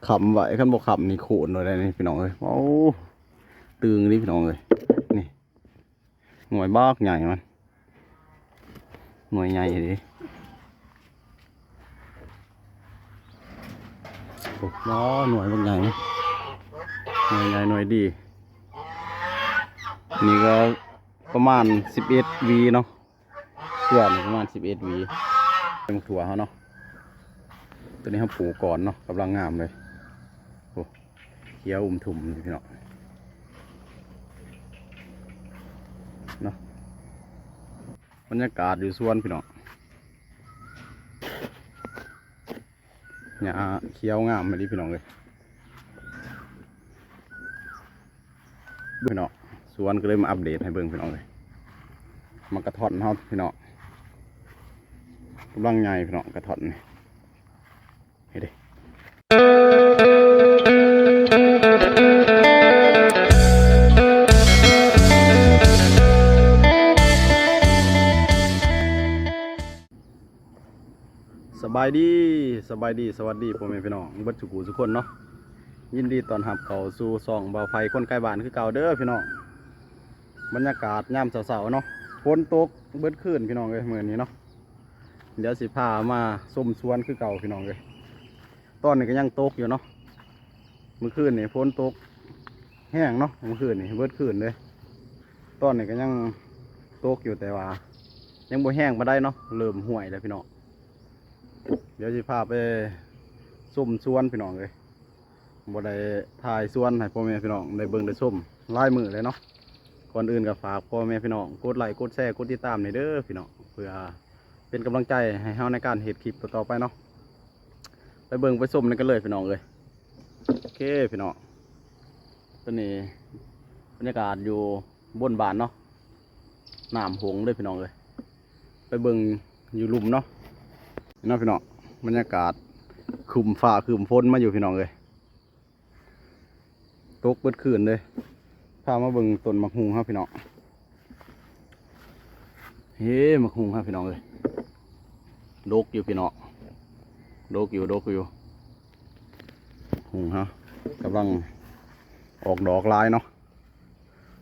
ຄ້ຳໄວ້ ຄັນບໍ່ຄ້ຳນີ້ໂຄ່ນໂລດໄດ໋ນີ້ພີ່ນ້ອງເອີຍ. ໂອ້ ຕຶງນີ້ພີ່ນ້ອງເອີຍ ນີ້ ໜ່ວຍບັກໃຫຍ່ມັນ ໜ່ວຍໃຫຍ່ເດ້. ໂອ້ ໜ່ວຍບັກໃຫຍ່ ໜ່ວຍໃຫຍ່ໜ່ວຍດີ. ນີ້ກໍປະມານສິບເອັດຫວີເນາະ ເຄືອນີ້ປະມານສິບເອັດຫວີ. ເປັນໝາກຖົ່ວເຮົາເນາະ ຕົວນີ້ເຮົາປູກກ່ອນເນາະ ກຳລັງງາມເລີຍ. ໂອ້ ຂຽວອຸ່ມທຸ່ມຢູ່ພີ່ນ້ອງເນາະ. ບັນຍາກາດຢູ່ສວນພີ່ນ້ອງ ຫຍ້າຂຽວງາມອີ່ຫຼີພີ່ນ້ອງເອີຍ. ພີ່ນ້ອງ ສວນກໍເລີຍມາອັບເດດໃຫ້ເບິ່ງພີ່ນ້ອງເອີຍ. ໝາກກະທ້ອນເຮົາພີ່ນ້ອງ ກຳລັງໃຫຍ່ພີ່ນ້ອງ ກະທ້ອນນີ້ ເຫັນເດ້. ສະບາຍດີ ສະບາຍດີ ສະຫວັດດີພໍ່ແມ່ພີ່ນ້ອງເບິດສູ່ຜູ້ສູ່ຄົນເນາະ. ຍິນດີຕ້ອນຮັບເຂົ້າສູ່ຊ່ອງບ່າວໄພຄົນໃກ້ບ້ານຄືເກົ່າເດີພີ່ນ້ອງ. ບັນຍາກາດຍາມເຊົ້າໆເນາະ ຝົນຕົກເບິດຄືນພີ່ນ້ອງເອີຍ ມື້ນີ້ເນາະ. ດຽວຊິພາມາຊົມສວນຄືເກົ່າພີ່ນ້ອງເອີຍ. ຕອນນີ້ກໍຍັງຕົກຢູ່ເນາະ ມື້ຄືນນີ້ຝົນຕົກແຮງເນາະ ມື້ຄືນນີ້ເບິດຄືນເລີຍ. ຕອນນີ້ກໍຍັງຕົກຢູ່ ແຕ່ວ່າຍັງບໍ່ແຮງປານໃດເນາະ ເລີ່ມຫ້ວຍແລ້ວພີ່ນ້ອງ. ດຽວຊິພາໄປຊົມສວນພີ່ນ້ອງເອີຍ. ບໍ່ໄດ້ຖ່າຍສວນໃຫ້ພໍ່ແມ່ພີ່ນ້ອງໄດ້ເບິ່ງໄດ້ຊົມຫຼາຍມື້ແລ້ວເນາະ. ກ່ອນອື່ນກໍຝາກພໍ່ແມ່ພີ່ນ້ອງກົດໄລກົດແຊກົດຕິດຕາມແດ່ເດີພີ່ນ້ອງ ເພື່ອເປັນກຳລັງໃຈໃຫ້ເຮົາໃນການເຮັດຄລິບຕໍ່ໆໄປເນາະ. ໄປເບິ່ງໄປຊົມນຳກັນເລີຍພີ່ນ້ອງເອີຍ. ໂອເຄພີ່ນ້ອງ ຕອນນີ້ບັນຍາກາດຢູ່ບົນບ້ານເນາະ ນ້ຳຫົງເລີຍພີ່ນ້ອງເອີຍ. ໄປເບິ່ງຢູ່ລຸ່ມເນາະ ເນາະພີ່ນ້ອງ. ບັນຍາກາດຄຶ້ມຟ້າຄຶ້ມຝົນມາຢູ່ພີ່ນ້ອງເອີຍ ຕົກເບິດຄືນເລີຍ. ພາມາເບິ່ງຕົ້ນໝາກຫຸ່ງເຮົາພີ່ນ້ອງ. ເຮ ໝາກຫຸ່ງເຮົາພີ່ນ້ອງເອີຍ ດົກຢູ່ພີ່ນ້ອງ ດົກຢູ່ ດົກຢູ່. ຫຸ່ງເຮົາກຳລັງອອກດອກຫຼາຍເນາະ.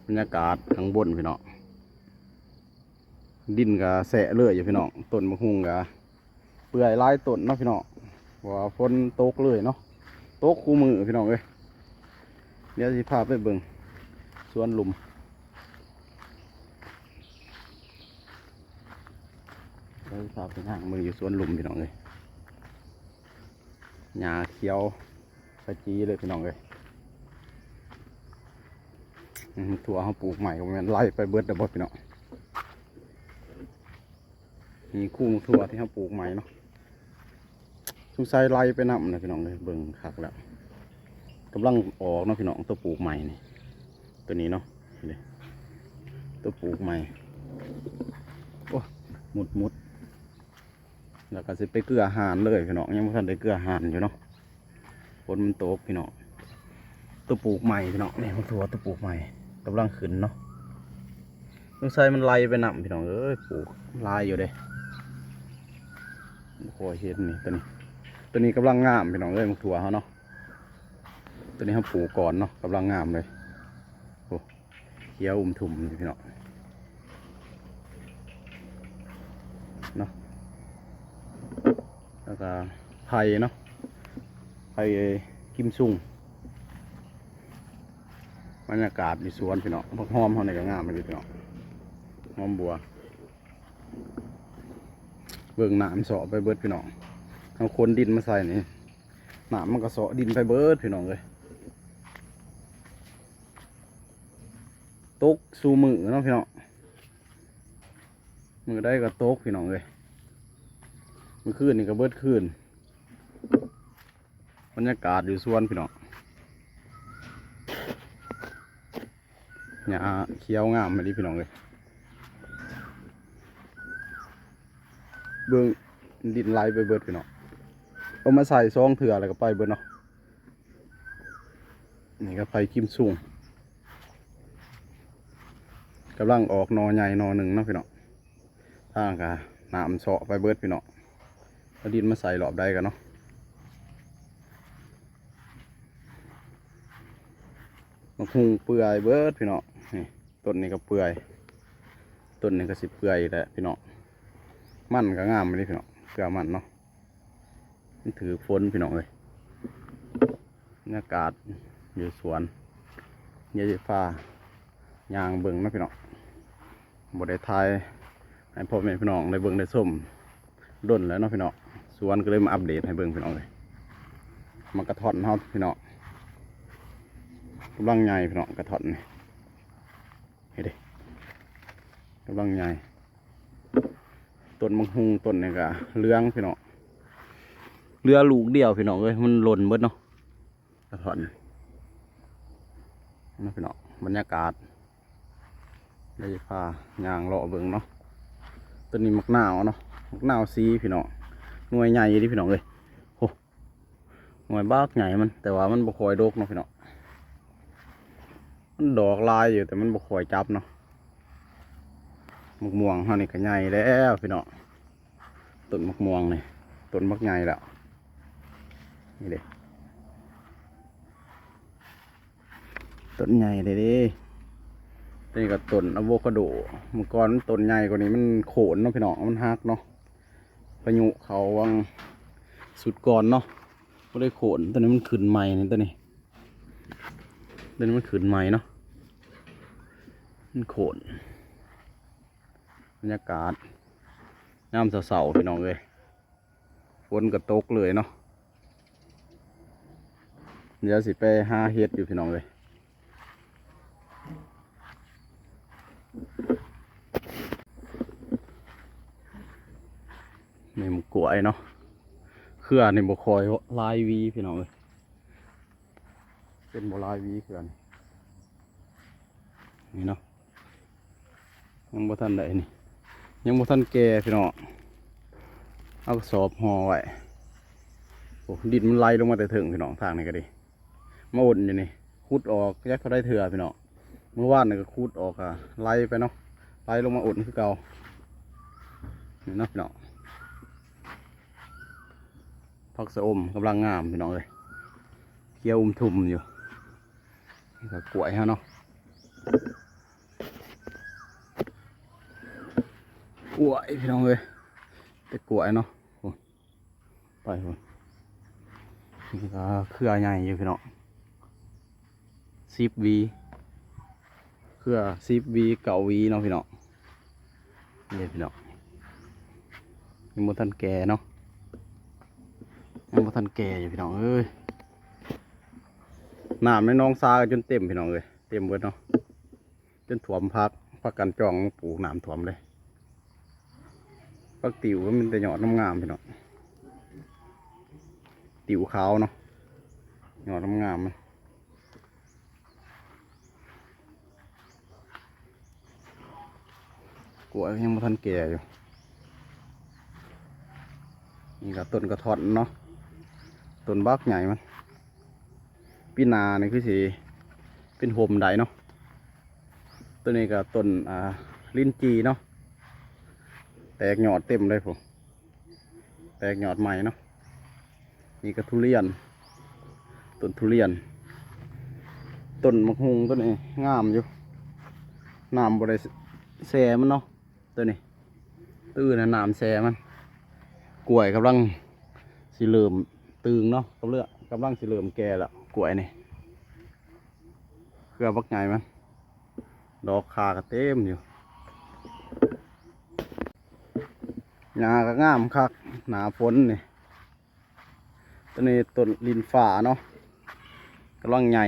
ບັນຍາກາດຂ້າງບົນພີ່ນ້ອງ ດິນກໍແຊະເລີຍຢູ່ພີ່ນ້ອງ. ຕົ້ນໝາກຫຸ່ງກໍເປື່ອຍຫຼາຍຕົ້ນເນາະພີ່ນ້ອງ ເພາະວ່າຝົນຕົກເລີຍເນາະ ຕົກຄູ່ມື້ພີ່ນ້ອງເອີຍ. ດຽວຊິພາໄປເບິ່ງສວນລຸ່ມ ດຽວຊິພາໄປຍ່າງເບິ່ງຢູ່ສວນລຸ່ມພີ່ນ້ອງເອີຍ. ຫຍ້າຂຽວຂະຈີເລີຍພີ່ນ້ອງເອີຍ. ອືມ ຖົ່ວເຮົາປູກໃໝ່ກໍບໍ່ແມ່ນໄລ່ໄປເບິດແລ້ວບໍ່ພີ່ນ້ອງ? ມີຄູ່ໝາກຖົ່ວທີ່ເຮົາປູກໃໝ່ເນາະ ສົງໄສໄລ່ໄປນຳນະພີ່ນ້ອງເອີຍ. ເບິ່ງຄັກແລ້ວ ກຳລັງອອກເນາະພີ່ນ້ອງ ຕົວປູກໃໝ່ນີ້ ຕົວນີ້ເນາະ ນີ້ ຕົວປູກໃໝ່. ໂອ້ ມຸດໆ ແລ້ວກໍຊິໄປເກືອຫານເລີຍພີ່ນ້ອງ ຍັງບໍ່ທັນໄດ້ເກືອຫານຢູ່ເນາະ ຝົນມັນຕົກພີ່ນ້ອງ. ຕົວປູກໃໝ່ພີ່ນ້ອງ ນີ້ໝາກຖົ່ວຕົວປູກໃໝ່ກຳລັງຂຶ້ນເນາະ ສົງໄສມັນໄລ່ໄປນຳພີ່ນ້ອງເອີຍ. ປູກຫຼາຍຢູ່ເດ້ ບໍ່ຄ່ອຍເຫັນນີ້ ຕົວນີ້ ຕົວນີ້ກຳລັງງາມພີ່ນ້ອງເອີຍ ໝາກຖົ່ວເຮົາເນາະ. ຕົວນີ້ເຮົາປູກກ່ອນເນາະ ກຳລັງງາມເລີຍ ໂອ້ ຂຽວອຸ່ມທຸ່ມຢູ່ພີ່ນ້ອງເນາະ. ແລ້ວກໍໄຜ່ເນາະ ໄຜ່ກິມຊຸງ. ບັນຍາກາດຢູ່ສວນພີ່ນ້ອງ ຜັກຫອມເຮົານີ້ກໍງາມຢູ່ພີ່ນ້ອງ ຫອມບົວ. ເບິ່ງນ້ຳເຊາະໄປເບິດພີ່ນ້ອງ ເຮົາຂົນດິນມາໃສ່ນີ້ ນ້ຳມັນກໍເຊາະດິນໄປເບິດພີ່ນ້ອງເອີຍ. ຕົກສູ່ມື້ເນາະພີ່ນ້ອງ ມື້ໃດກໍຕົກພີ່ນ້ອງເອີຍ. ມື້ຄືນນີ້ກໍເບິດຄືນ ບັນຍາກາດຢູ່ສວນພີ່ນ້ອງ ຫຍ້າຂຽວງາມອີ່ຫຼີພີ່ນ້ອງເອີຍ. ເບິ່ງ ດິນໄຫຼໄປເບິດພີ່ນ້ອງ ເອົາມາໃສ່ສອງເທື່ອແລ້ວກໍໄປເບິດເນາະ. ນີ້ກໍໄຜ່ກິມຊຸງ ກຳລັງອອກໜໍ່ໃຫຍ່ໜໍ່ໜຶ່ງເນາະພີ່ນ້ອງ. ທາງກະນ້ຳເຊາະໄປເບິດພີ່ນ້ອງ ເອົາດິນມາໃສ່ລອບໃດກັນເນາະ. ໝາກຫຸ່ງເປື່ອຍເບິດພີ່ນ້ອງ. ນີ້ ຕົ້ນນີ້ກໍເປື່ອຍ ຕົ້ນນີ້ກໍຊິເປື່ອຍແຫຼະພີ່ນ້ອງ. ມັນກໍງາມເດ້ພີ່ນ້ອງ ເກືອມັນເນາະ. ມັນຖືກຝົນພີ່ນ້ອງເອີຍ. ບັນຍາກາດຢູ່ສວນ ດຽວຊິພາຍ່າງເບິ່ງເນາະພີ່ນ້ອງ. ບໍ່ໄດ້ຖ່າຍໃຫ້ພໍ່ແມ່ພີ່ນ້ອງໄດ້ເບິ່ງໄດ້ຊົມດົນແລ້ວເນາະພີ່ນ້ອງ. ສວນກໍເລີຍມາອັບເດດໃຫ້ເບິ່ງພີ່ນ້ອງເອີຍ. ໝາກກະທ້ອນເຮົາພີ່ນ້ອງ ກຳລັງໃຫຍ່ພີ່ນ້ອງ ກະທ້ອນນີ້. ເຫັນເດ້ ກຳລັງໃຫຍ່. ຕົ້ນໝາກຫຸ່ງຕົ້ນນີ້ກໍເຫຼືອງພີ່ນ້ອງ ເຫຼືອລູກດຽວພີ່ນ້ອງເອີຍ ມັນຫຼົ່ນເບິດເນາະ ກະທ້ອນນະພີ່ນ້ອງ. ບັນຍາກາດ ດຽວຊິພາຍ່າງເລາະເບິ່ງເນາະ. ຕົ້ນນີ້ໝາກນາວເນາະ ໝາກນາວສີພີ່ນ້ອງ ໜ່ວຍໃຫຍ່ເດ້ພີ່ນ້ອງເອີຍ. ໂອ້ ໜ່ວຍບັກໃຫຍ່ມັນ ແຕ່ວ່າມັນບໍ່ຄ່ອຍດົກເນາະພີ່ນ້ອງ. ມັນດອກຫຼາຍຢູ່ ແຕ່ມັນບໍ່ຄ່ອຍຈັບເນາະ. ໝາກມ່ວງເຮົານີ້ກໍໃຫຍ່ແລ້ວພີ່ນ້ອງ. ຕົ້ນໝາກມ່ວງນີ້ ຕົ້ນບັກໃຫຍ່ແລ້ວ. ນີ້ເດ້ ຕົ້ນໃຫຍ່ເດ້ເດ້. ນີ້ກໍຕົ້ນອາໂວຄາໂດ ເມື່ອກ່ອນມັນຕົ້ນໃຫຍ່ກວ່ານີ້ ມັນໂຄ່ນເນາະພີ່ນ້ອງ ມັນຫັກເນາະ. ພາຍຸເຂົ້າຫວ່າງສຸດກ່ອນເນາະ ບໍ່ໄດ້ໂຄ່ນ. ຕອນນີ້ມັນຂຶ້ນໃໝ່ນີ້ ຕອນນີ້ ຕອນນີ້ມັນຂຶ້ນໃໝ່ເນາະ ມັນໂຄ່ນ. ບັນຍາກາດຍາມເຊົ້າໆ ພີ່ນ້ອງເອີຍ ຝົນກໍຕົກເລີຍເນາະ. ດຽວຊິໄປຫາເຫັດຢູ່ພີ່ນ້ອງເອີຍ. ນີ້ໝາກກ້ວຍເນາະ ເຄືອນີ້ບໍ່ຄ່ອຍຫຼາຍຫວີພີ່ນ້ອງເອີຍ ເປັນບໍ່ຫຼາຍຫວີເຄືອນີ້ ນີ້ເນາະ. ຍັງບໍ່ທັນໄດ້ນີ້ ຍັງບໍ່ທັນແກ່ພີ່ນ້ອງ. ເອົາກະສອບຫໍ່ໄວ້. ໂອ້ ດິນມັນໄຫຼລົງມາແຕ່ເທິງພີ່ນ້ອງ ທາງນີ້ກໍດີ ມາອົນຢູ່ນີ້. ຂຸດອອກຈັກເທົ່າໃດເທື່ອພີ່ນ້ອງ. ມື້ວານນີ້ກໍຂຸດອອກ ກໍໄຫຼໄປເນາະ ໄຫຼລົງມາອົນຄືເກົ່າ. ນີ້ເນາະພີ່ນ້ອງ ຜັກຊະອົມກຳລັງງາມພີ່ນ້ອງເອີຍ ຂຽວອຸ່ມທຸ່ມຢູ່. ນີ້ກໍກ້ວຍເຮົາເນາະ ກ້ວຍພີ່ນ້ອງເອີຍ ແຕ່ກ້ວຍເນາະ. ໂອ້ ໄປພຸ້ນ ນີ້ກໍເຄືອໃຫຍ່ຢູ່ພີ່ນ້ອງ ສິບຫວີ ເຄືອສິບຫວີ ເກົ້າຫວີເນາະພີ່ນ້ອງ. ນີ້ພີ່ນ້ອງ ຍັງບໍ່ທັນແກ່ເນາະ ຍັງບໍ່ທັນແກ່ຢູ່ພີ່ນ້ອງເອີຍ. ນ້ຳໃນໜອງສາກໍຈົນເຕັມພີ່ນ້ອງເອີຍ ເຕັມເບິດເນາະ ຈົນຖ້ວມຜັກ ຜັກການຈອງປູກ ນ້ຳຖ້ວມເລີຍ. ຜັກຕິວກໍມີແຕ່ຍອດງາມໆ ພີ່ນ້ອງ ຕິວຂາວເນາະ ຍອດງາມໆ ມັນ. ກ້ວຍຍັງບໍ່ທັນແກ່ຢູ່. ນີ້ກໍຕົ້ນກະທ້ອນເນາະ ຕົ້ນບັກໃຫຍ່ມັນ. ປີໜ້ານີ້ຄືຊິເປັນຮົ່ມໄດ້ເນາະ. ໂຕນີ້ກໍຕົ້ນ ອ່າ ລິນຈີເນາະ ແຕກຍອດເຕັມເລີຍພຸ້ນ ແຕກຍອດໃໝ່ເນາະ. ນີ້ກໍທຸລຽນ ຕົ້ນທຸລຽນ ຕົ້ນໝາກຫຸ່ງໂຕນີ້ງາມຢູ່ ນ້ຳບໍ່ໄດ້ແຊ່ມັນເນາະ. ໂຕນີ້ ໂຕອື່ນນະນ້ຳແຊ່ມັນ. ກ້ວຍກຳລັງຊິເລີ່ມຕຶງເນາະ ກຳລັງ ກຳລັງຊິເລີ່ມແກ່ແລ້ວ ກ້ວຍນີ້ ເຄືອບັກໃຫຍ່ມັນ ດອກຂາກໍເຕັມຢູ່. ຫຍ້າກໍງາມຄັກ ໜ້າຝົນນີ້. ໂຕນີ້ຕົ້ນລິນຟ້າເນາະ ກຳລັງໃຫຍ່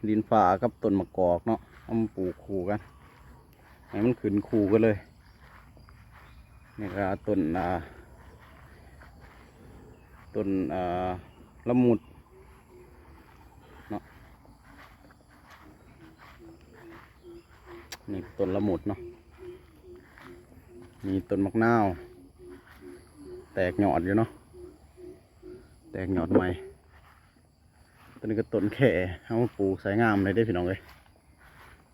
ລິນຟ້າກັບຕົ້ນໝາກກອກເນາະ ເອົາມາປູກຄູ່ກັນ ໃຫ້ມັນຂຶ້ນຄູ່ກັນເລີຍ. ນີ້ກໍຕົ້ນ ອ່າ ຕົ້ນ ອ່າ ລະມຸດເນາະ. ນີ້ຕົ້ນລະມຸດເນາະ ມີຕົ້ນໝາກນາວ ແຕກຍອດຢູ່ເນາະ ແຕກຍອດໃໝ່. ໂຕນີ້ກໍຕົ້ນແຄ ເຮົາມາປູກໃສ່ງາມເລີຍເດ້ພີ່ນ້ອງເອີຍ.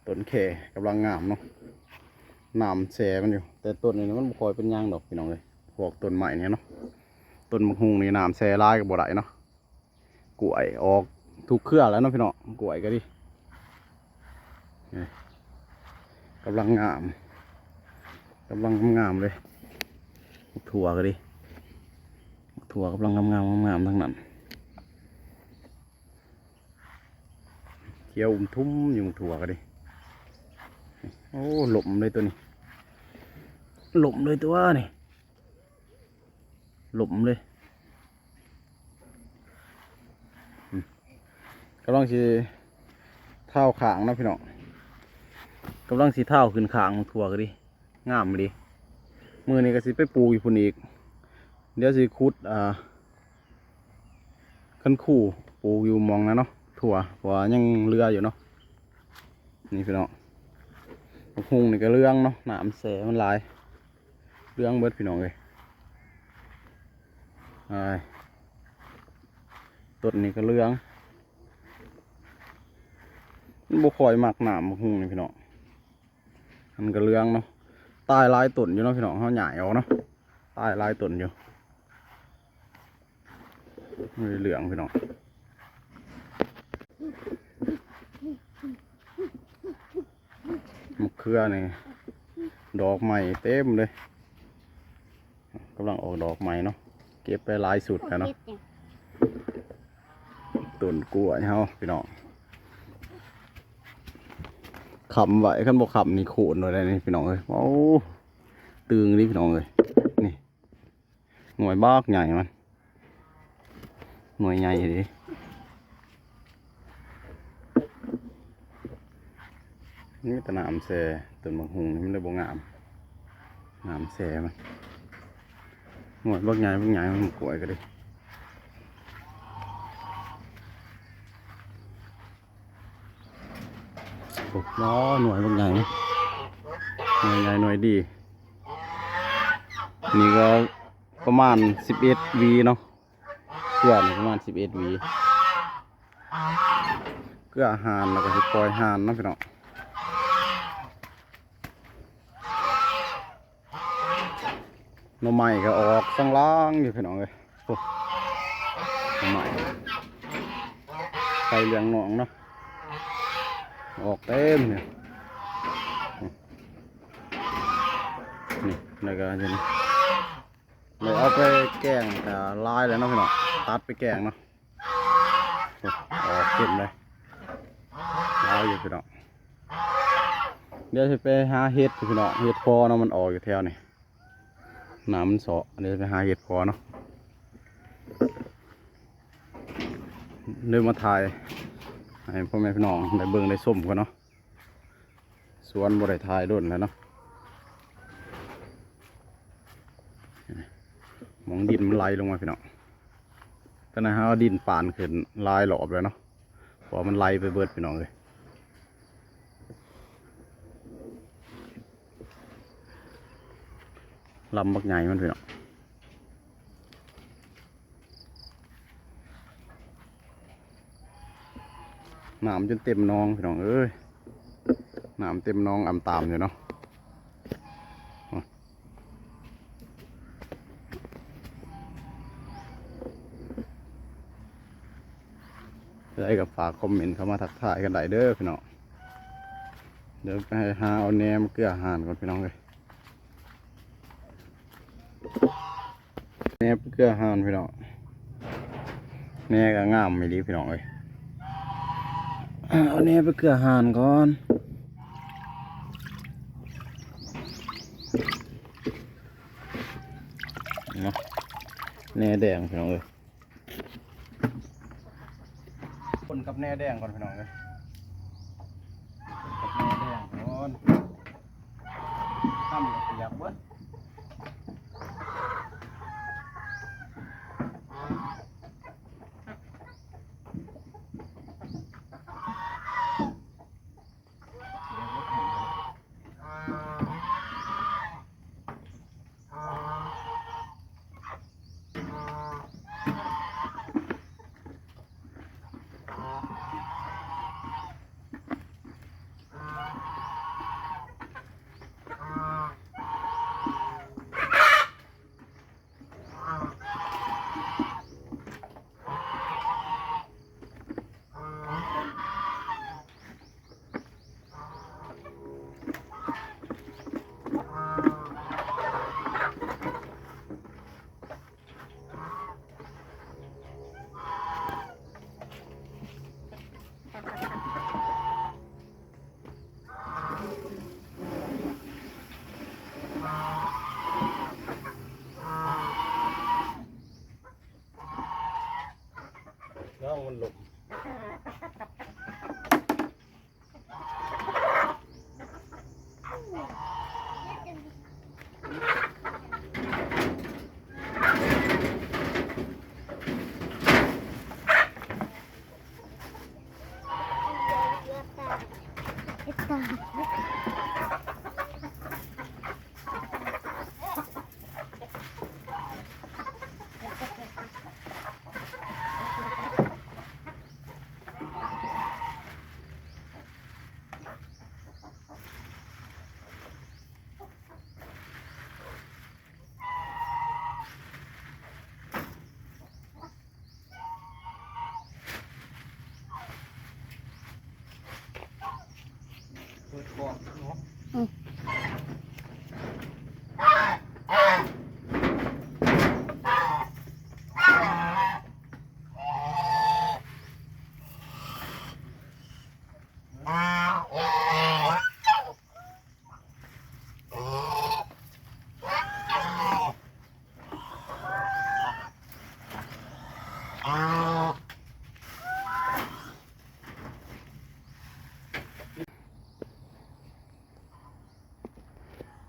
ຕົ້ນແຄກຳລັງງາມເນາະ ນ້ຳແຊ່ມັນຢູ່ ແຕ່ຕົ້ນນີ້ມັນບໍ່ຄ່ອຍເປັນຫຍັງດອກພີ່ນ້ອງເອີຍ ພວກຕົ້ນໄມ້ນີ້ເນາະ. ຕົ້ນໝາກຫຸ່ງນີ້ນ້ຳແຊ່ຫຼາຍກໍບໍ່ໄດ້ເນາະ. ກ້ວຍອອກທຸກເຄືອແລ້ວເນາະພີ່ນ້ອງ ກ້ວຍກໍດີ. ນີ້ ກຳລັງງາມ ກຳລັງງາມໆເລີຍ ໝາກຖົ່ວກໍດີ ໝາກຖົ່ວກຳລັງງາມໆ ງາມໆ ທັງນັ້ນ ຂຽວອຸ່ມທຸ່ມຢູ່ ໝາກຖົ່ວກໍດີ. ໂອ້ ລົ້ມເລີຍຕົວນີ້ ລົ້ມເລີຍຕົວນີ້ ລົ້ມເລີຍ. ອືມ ກຳລັງຊິທາວຂ້າງເນາະພີ່ນ້ອງ ກຳລັງຊິທາວຂຶ້ນຂ້າງ ໝາກຖົ່ວກໍດີ ງາມອີ່ຫຼີ. ມື້ນີ້ກໍຊິໄປປູກຢູ່ພຸ້ນອີກ ດຽວຊິຂຸດ ອ່າ ຄັນຄູ ປູກຢູ່ໝ່ອງນັ້ນເນາະ ຖົ່ວ ເພາະວ່າຍັງເຫຼືອຢູ່ເນາະ. ນີ້ພີ່ນ້ອງ ໝາກຫຸ່ງນີ້ກໍເຫຼືອງເນາະ ນ້ຳແຊ່ມັນຫຼາຍ ເຫຼືອງເບິດພີ່ນ້ອງເອີຍ. ອ້າຍ ຕົ້ນນີ້ກໍເຫຼືອງ ມັນບໍ່ຄ່ອຍມັກນ້ຳ ໝາກຫຸ່ງນີ້ພີ່ນ້ອງ ມັນກໍເຫຼືອງເນາະ. ຕາຍຫຼາຍຕົ້ນຢູ່ເນາະພີ່ນ້ອງ ເຮົາຍ້າຍອອກເນາະ ຕາຍຫຼາຍຕົ້ນຢູ່ ມັນເຫຼືອງພີ່ນ້ອງ. ມະເຂືອນີ້ດອກໃໝ່ເຕັມເລີຍ ກຳລັງອອກດອກໃໝ່ເນາະ ເກັບໄປຫຼາຍຊຸດແລ້ວເນາະ. ຕົ້ນກ້ວຍເຮົາພີ່ນ້ອງ ຄ້ຳໄວ້ ຄັນບໍ່ຄ້ຳນີ້ໂຄ່ນໂລດໄດ໋ນີ້ພີ່ນ້ອງເອີຍ. ໂອ້ ຕຶງນີ້ພີ່ນ້ອງເອີຍ ນີ້ ໜ່ວຍບັກໃຫຍ່ມັນ ໜ່ວຍໃຫຍ່ເດ້. ມີແຕ່ນ້ຳແຊ່ ຕົ້ນໝາກຫຸ່ງນີ້ມັນເລີຍບໍ່ງາມ ນ້ຳແຊ່ມັນ ໜ່ວຍບັກໃຫຍ່ ບັກໃຫຍ່ ມັນ ໝາກກ້ວຍກໍດີ. ໂອ້ ໜ່ວຍບັກໃຫຍ່ ໜ່ວຍໃຫຍ່ ໜ່ວຍດີ. ນີ້ກໍປະມານສິບເອັດຫວີເນາະ ເກືອນີ້ປະມານສິບເອັດຫວີ. ເກືອຫ່ານ ແລ້ວກໍຊິປ່ອຍຫ່ານເນາະພີ່ນ້ອງ. ໜໍ່ໄມ້ກໍອອກສັງລາງຢູ່ພີ່ນ້ອງເອີຍ. ໂອ້ ໜໍ່ໄມ້ ໄຂ່ເຫຼືອງນອງເນາະ ອອກເຕັມນີ້ ນີ້ ແລ້ວກໍຢູ່ນີ້ ໄດ້ເອົາໄປແກງກໍຫຼາຍແລ້ວເນາະພີ່ນ້ອງ ຕັດໄປແກງເນາະ. ໂອ້ ອອກເຕັມເລີຍ ຫຼາຍຢູ່ພີ່ນ້ອງ. ດຽວຊິໄປຫາເຫັດພີ່ນ້ອງ ເຫັດພໍເນາະ ມັນອອກຢູ່ແຖວນີ້ ນ້ຳມັນເຊາະ. ດຽວໄປຫາເຫັດພໍເນາະ ເດີມາຖ່າຍໃຫ້ພໍ່ແມ່ພີ່ນ້ອງໄດ້ເບິ່ງໄດ້ຊົມກ່ອນເນາະ. ສວນບໍ່ໄດ້ຖ່າຍດົນແລ້ວເນາະ ໝ່ອງດິນມັນໄຫຼລົງມາພີ່ນ້ອງ. ຕອນນັ້ນເຮົາເອົາດິນປານຂຶ້ນຫຼາຍລອບແລ້ວເນາະ ເພາະວ່າມັນໄຫຼໄປເບິດພີ່ນ້ອງເອີຍ. ລຳບັກໃຫຍ່ມັນພີ່ນ້ອງ ນ້ຳຈົນເຕັມໜອງພີ່ນ້ອງເອີຍ ນ້ຳເຕັມໜອງອຳຕາມຢູ່ເນາະ. ໃດກໍຝາກຄອມເມັນເຂົ້າມາທັກທາຍກັນໄດ້ເດີພີ່ນ້ອງ. ດຽວໄປຫາເອົາແໜມເກືອຫ່ານກ່ອນພີ່ນ້ອງເອີຍ. ແໜໄປເກືອຫ່ານພີ່ນ້ອງ ແໜກໍງາມອີ່ຫຼີພີ່ນ້ອງເອີຍ. ເອົາແໜໄປເກືອຫ່ານກ່ອນ ເນາະ ແໜແດງພີ່ນ້ອງເອີຍ. ຄົນກັບແໜແດງກ່ອນພີ່ນ້ອງເອີຍ ຄົນກັບແໜແດງກ່ອນ ນ້ຳກໍປຽກເບິດ. ເ ຕ້ອງມັນລົມ. ເປີດຄອກເນາະ ອືມ.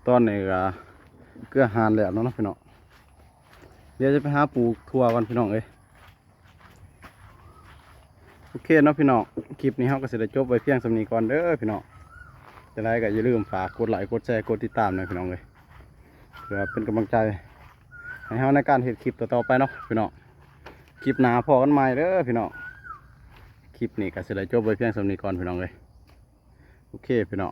ຕອນນີ້ກະເກືອຫານແລ້ວເນາະພີ່ນ້ອງ ດຽວຈະໄປຫາປູກຖົ່ວກ່ອນພີ່ນ້ອງເອີຍ. ໂອເຄເນາະພີ່ນ້ອງ ຄລິບນີ້ເຮົາກໍຊິໄດ້ຈົບໄວ້ພຽງສ່ຳນີ້ກ່ອນເດີພີ່ນ້ອງ. ຈັ່ງໃດກໍຢ່າລືມຝາກກົດໄລ ກົດແຊ ກົດຕິດຕາມແດ່ພີ່ນ້ອງເອີຍ ເພື່ອເປັນກຳລັງໃຈໃຫ້ເຮົາໃນການເຮັດຄລິບຕໍ່ໆໄປເນາະພີ່ນ້ອງ. ຄລິບໜ້າພໍ້ກັນໃໝ່ເດີພີ່ນ້ອງ. ຄລິບນີ້ກໍຊິໄດ້ຈົບໄວ້ພຽງສ່ຳນີ້ກ່ອນພີ່ນ້ອງເອີຍ. ໂອເຄພີ່ນ້ອງ